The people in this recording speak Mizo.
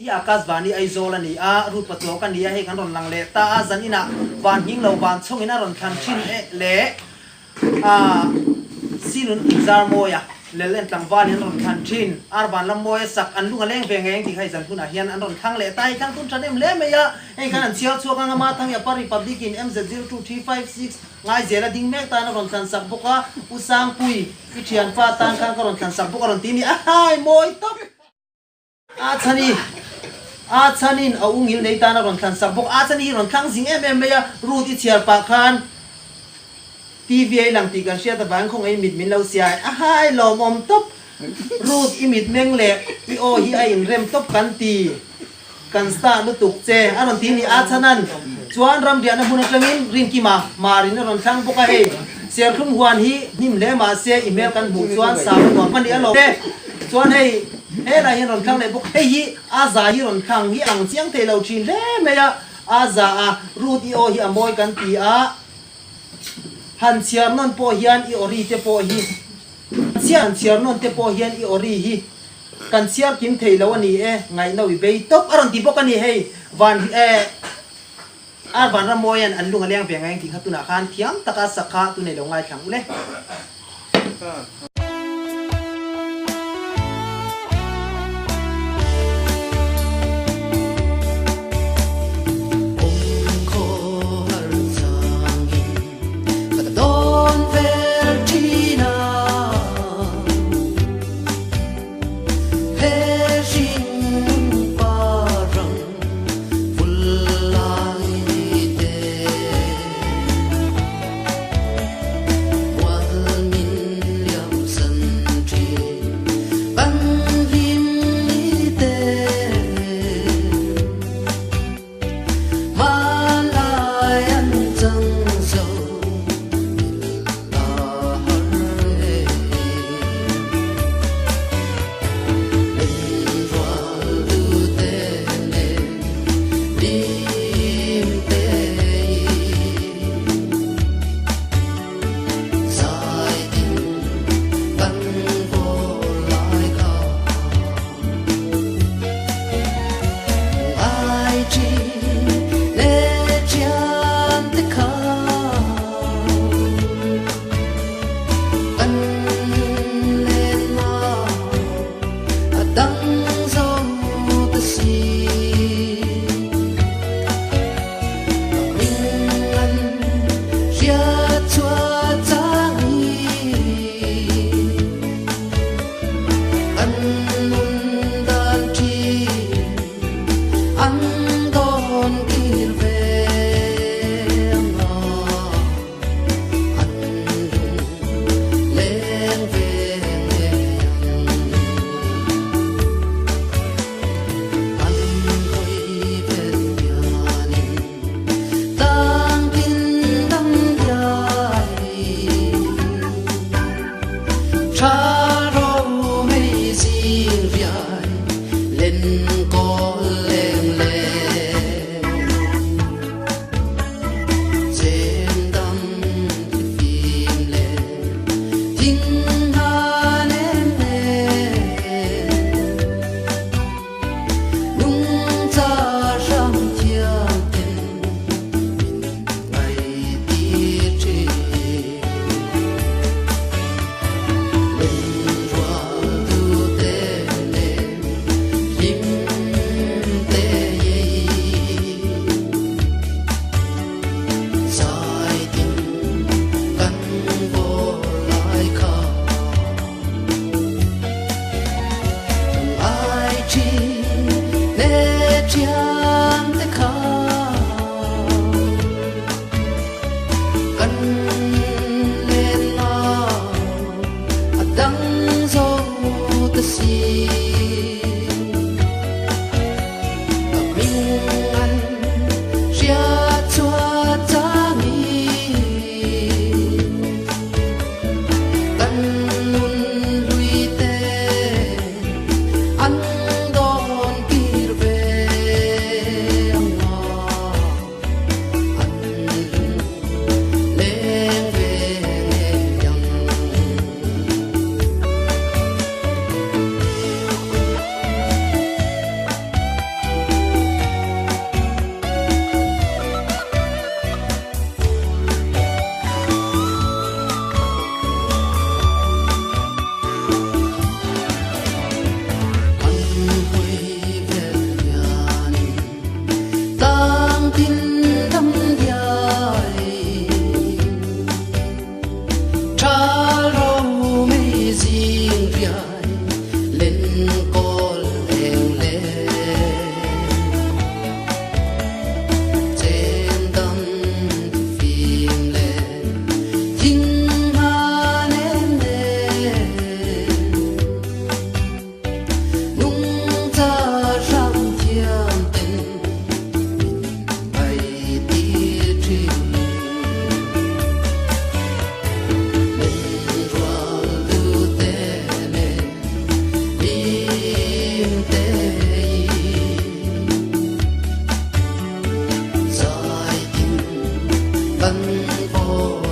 Hi Akashvani Aizawl a ni a, Ruth Pachuau ka ni a, hei kan rawn lang leh ta a, zan inah van nghing lo van chhawngin a rawn thlan thin e leh a Sinun inzar mawi a, lel en tlangval in an rawn thlan thin, ar van lam mawi a sak an lung a leng ve ngei ang tih kha hei zan hunah hian an rawn thlang leh ta, hei thlang tun than em hle mai a, hei khan an chhiar chhuak ang a, Mathangi Upper Republic in MZ 02356 ngai zel a ding mek tan a rawn thlan sak bawk a, U Sangpui i thianpa tan khan ka rawn thlan sak bawk a rawn ti ni a, hai mawi tawp. A chhani, a chhanin a u ngil nei tan a rawn thlan sak bawk. A chhani hi rawn thlang zing em em mai a, Ruth i chhiar pah khan TV a i lang tih kan hriat avangin khawngaih i mit min lo siai. A hai lawmawm tawp. Ruth i mit meng leh i aw hi a inrem tawp kan ti. Kan star lutuk che a rawn ti ni. A chhanan chuan ramriahna hmun atangin Rinkima Marin a rawn thlang bawk a, hei Serthlum huan hi hnim hle mahse i hmel kan hmuh chuan sa va nuam a ni alawm e. Chuan hei helai hian rawn thlang leh bawk, hei hi a za hi rawn thlang hi ang chiang thei lo thin hle mai a, a za a Ruth i aw hi a mawi kan ti a, han chhiar nawn pawh hian i ori te pawh hi han chhiar nawn te pawh hian i ori hi Kan chhiar kim thei lo a ni e, ngaihno i bei tawp a rawn ti bawk a ni hei, van e ar van Rammawia'n an lung a leng ve ngai ang tih kha tunah khan thiam taka sak kha tu nei lo ngaithlang u le. Kan aw.